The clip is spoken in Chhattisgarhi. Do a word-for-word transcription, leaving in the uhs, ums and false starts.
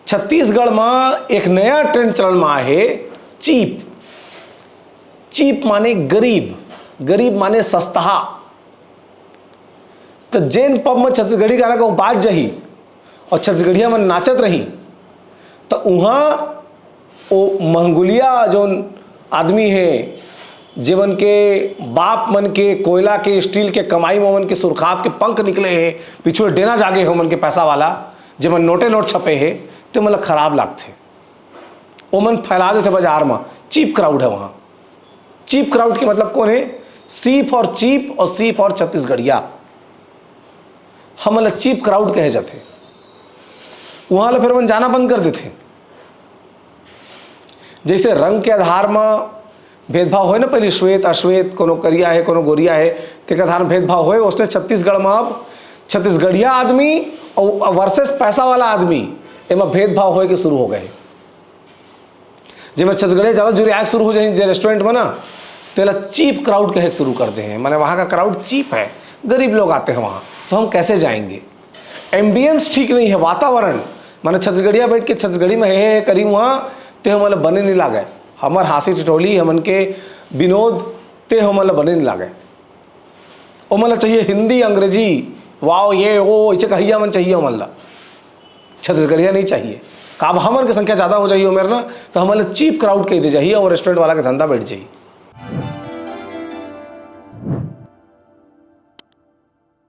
छत्तीसगढ़ म एक नया ट्रेंड चलन म आहे, चीप। चीप माने गरीब, गरीब माने सस्तहा। त जेन पब म छत्तीसगढ़ी गाना को बाज जाही अउ छत्तीसगढ़िया मन नाचत रही, त उहाँ ओ महंगुलिया जोन आदमी हे, जेमन के बाप मन के कोयला के, स्टील के कमाई म ओमन के सुरखाब के पंख निकले हे, पीछू डेना जागे हे ओमन के पैसा वाला, जेमन नोटे नोट छपे हे, ते मन ल खराब लागथे। ओमन फैला देथे बाजार म। चीप क्राउड हे वहाँ। चीप क्राउड के मतलब कोन हे? सी फॉर चीप अउ सी फॉर छत्तीसगढ़िया। हमन ल चीप क्राउड कहे जाथे। उहाँ ल फेर ओमन जाना बंद कर देथे। जइसे रंग के आधार म भेदभाव होय ना, पहिली श्वेत अश्वेत, कोनो करिया हे, कोनो गोरिया हे, तेकर आधार म भेदभाव होय, ओसने छत्तीसगढ़ म अब छत्तीसगढ़िया आदमी अउ वर्सेस पैसा वाला आदमी, एमा भेदभाव होय के शुरू हो गए हे। जेमा छत्तीसगढ़िया ज़्यादा जुरियाए के शुरू हो जाही जे रेस्टोरेंट म ना, तेला चीप क्राउड कहे के शुरू कर दे हे। माने वहाँ का क्राउड चीप है, गरीब लोग आते हैं वहाँ, तो हम कैसे जाएंगे? एम्बियंस ठीक नहीं है, वातावरण। माने छत्तीसगढ़िया बैठ के छत्तीसगढ़ी में हे, हे, हे करी वहाँ, ते हमन ल बने नहीं लागे। हमर हाँसी ठिठोली, हमन के विनोद, ते हमन ल बने नहीं लागे। ओमन ल चाहिए हिंदी, अंग्रेजी, वाओ, ये, वो, ऐसे कहिया मन चाहिए ओमन ल। छत्तीसगढ़िया नहीं चाहिए। काबर हमन के संख्या ज़्यादा हो जाही ओमेर ना, तो हमन ल चीप क्राउड कह दे जाही अउ रेस्टोरेंट वाला के धंधा बैठ जाही।